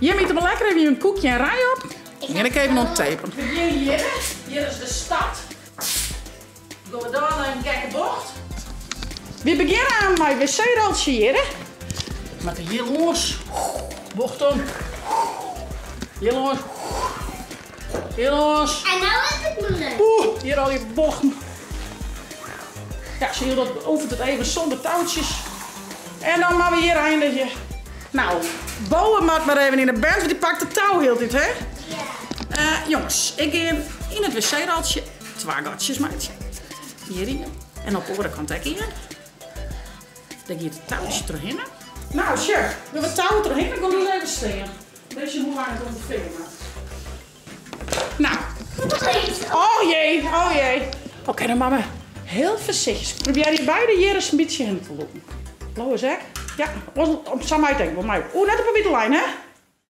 Jim ite mar lekker even in koekje en rij op. Gean ik even oan tapen. We begjinne hjir. Hjir is de start. Gean we dan nei in gekke bocht. We begjinne aan mei wc-roltsje hjir. Moatte hjir lâns. Bocht om. Hjir lâns. Hjir lâns. En nou is het moeilijk. Oeh, hier al die bochten. Ja, zie je dat oefent het even zonder touwtjes. En dan maar we hier eindigen. Nou, Bowen moat mar even yn de band, want dy pakt de tou hieltyd, hè? Ja. Eh, jonges, ik gean yn it wc-roltsje twa gatsjes meitsje. Hjir ien en op de oare kant ek ien. Dêr giet it toutsje trochhinne. Nou, sjoch, we hawwe it tou trochhinne. Kom ris even stean. Weet je hoe lang it ûngefear moat? Nou. Oh jee, oh jee. Oké, dan moatte we hiel foarsichtjes. Probearje beide hjir ris in bytsje hinne te lûken. Blauwe is ek. Ja, oars, sa mei it ek wol. Mei. Oeh, net op 'e wite lijn, hè?